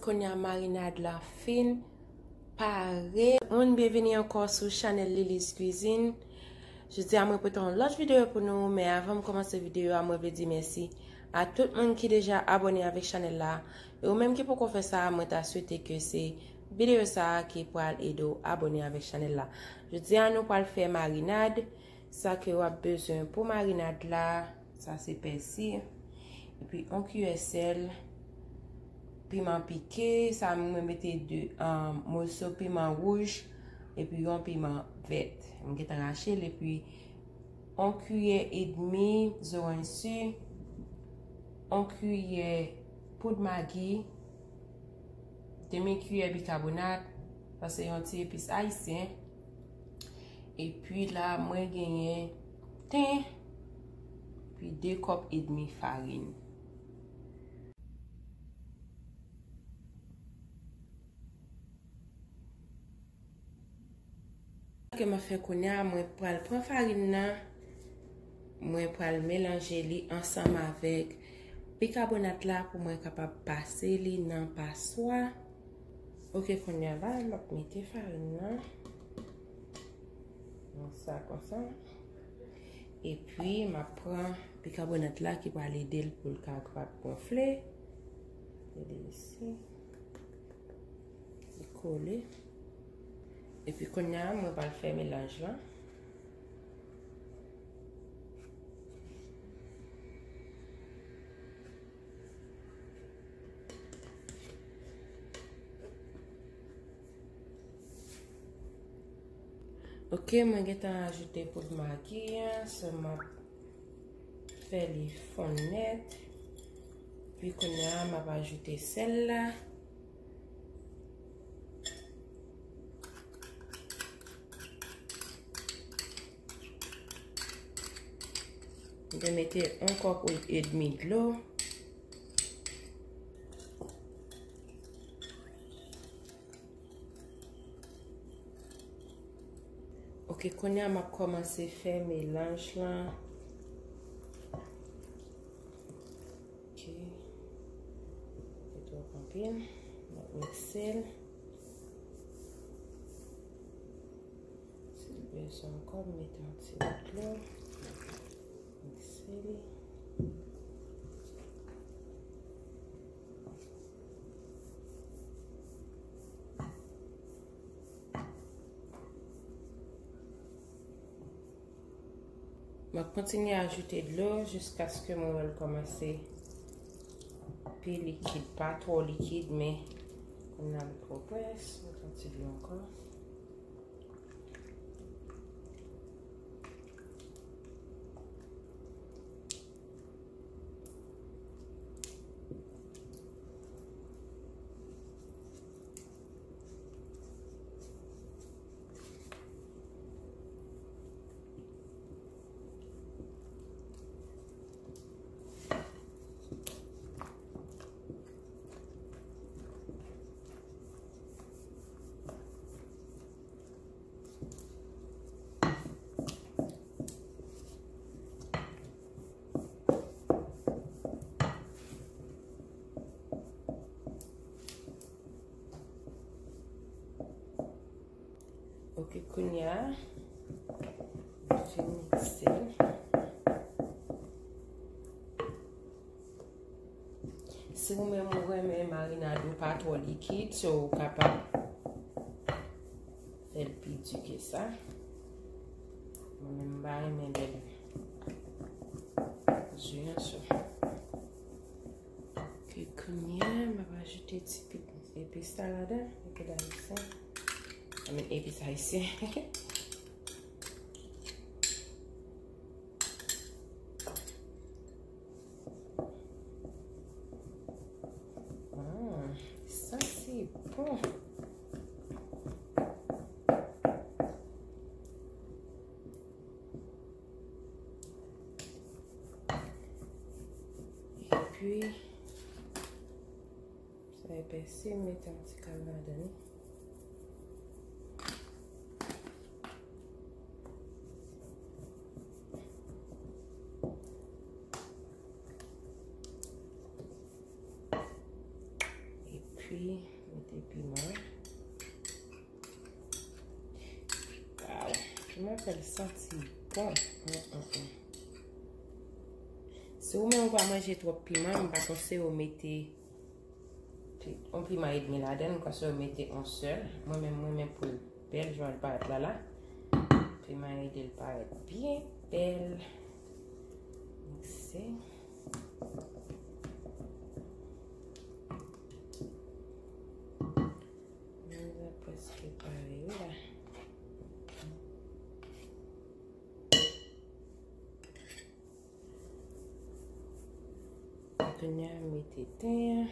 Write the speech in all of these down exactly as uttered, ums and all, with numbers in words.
Kounye a marinad la fin pare. Tout moun, byenveni ankò sou chanèl Lily's Cuisine. Jodi a mwen pote yon lòt videyo pou nou, men avan m kòmanse videyo a, mwen vle di mèsi a tout moun ki deja abòne avèk chanèl la. E ou menm ki poko fè sa, mwen ta swete ke se videyo sa a ki pral ede w abòne avèk chanèl la. Jodi a nou pral fè marinad. Sa ke w ap bezwen pou marinad la, sa se pèsi, epi yon kiyè sèl, piman pike, sa mwen mete de, um, moso piman wouj, epi yon piman vèt. Mwen gentan rache l, epi yon kiyè edmi zoranj si, yon kiyè poud magi, demi kiyè bikabonat, sa se yon ti epis ayisyen. Epi la, mwen genyen ten, epi de kòp edmi farin. Sa ke m ap fè kounye a, mwen pral pran farin nan, mwen pral melanje li ansanm avèk bikabonat la pou mwen kapab pase li nan paswa. Ok, kounye a la, m ap mete farin nan. Konsa, konsa. Epi, m ap pran bikabonat la ki pral ede l pou l ka kapab gonfle. Gade isi. Li kole. Epi kounye a, mwen pral fè melanj lan. Ok, mwen gentan ajoute poud magi an, so m ap fè li fonn nèt. Pi kounye a, m ap ajoute sèl la. M te mete yon kòp edmi dlo. Ok, kounye a m ap kòmanse fè melanj lan. Ok. Li twòp anpil. M ap mikse l. Si l bezwen ankò, m mete yon ti gout dlo. Mikse li. M ap kontinye ajoute dlo jiskaske mwen wè l kòmanse pi likid, pa twò likid, men kounye a li twò près, mete yon ti dlo ankò. Ok, kounye a, m fin mikse l. Si ou menm ou renmen marinad ou pa twò likid, so ou kapab fè l pi di ke sa. Mwen menm m pa renmen lè l di an, so. Ok, kounye a, m ap ajoute ti pit epis la ladan, epis ayisyen. I mean, epis ayisyen. Mm, sa se bon. Epi, sa e pèsi, m mete yon ti kal ladan li. Epi, Wi, mete piman. Waw, piman fè l santi bon. Mm, mm, mm. Si ou menm ou pa manje twòp piman, m pa konseye w mete yon piman edmi ladan l, m konseye w mete yon sèl. Mwen menm, mwen menm pou l bèl jan l parèt la la. Piman ede l parèt byen bèl. Mikse. Manje prèske pare wi la. Kounye a mete ten an.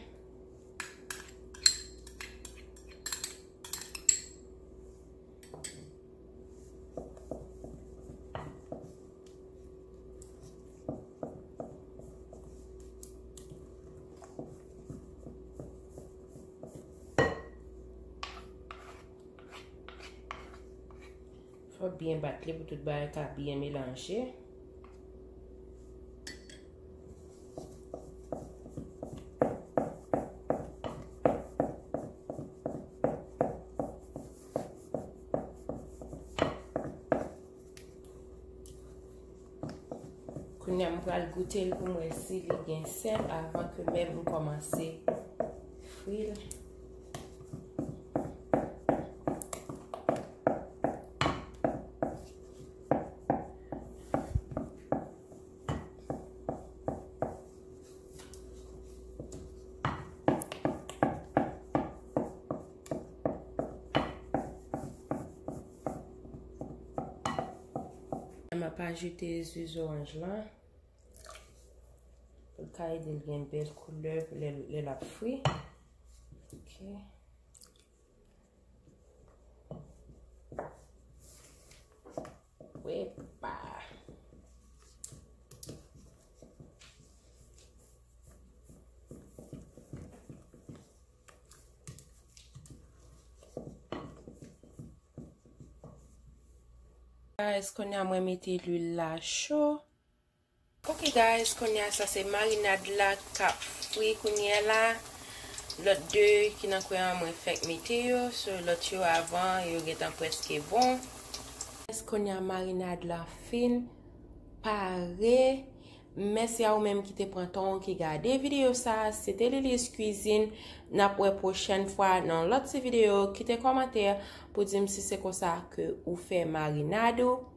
Fò byen bat li pou tout bagay ka byen melanje. Kounye a m pral goute l pou m wè si li gen sèl avan ke menm m kòmanse fri l. M ap ajoute ji zoranj lan. Pou l ka ede l gen bèl koulè pou lè, lè l ap fri. Ok. Epa. Guys, kounye a mwen mete lwil la cho. Ok guys, kounye a sa se marinad la k ap fri kounye a la. Lòt de ki nan kwen an mwen fèk mete yo, so lòt yo avan, yo gentan prèske bon. Guys, kounye a marinad la fin pare. Mèsi a ou menm ki te pran tan w ki gade videyo sa. Se te Lily's Cuisine. N ap wè pwochèn fwa nan lòt ti videyo. Kite kòmantè pou di m si se konsa ke ou fè marinad ou.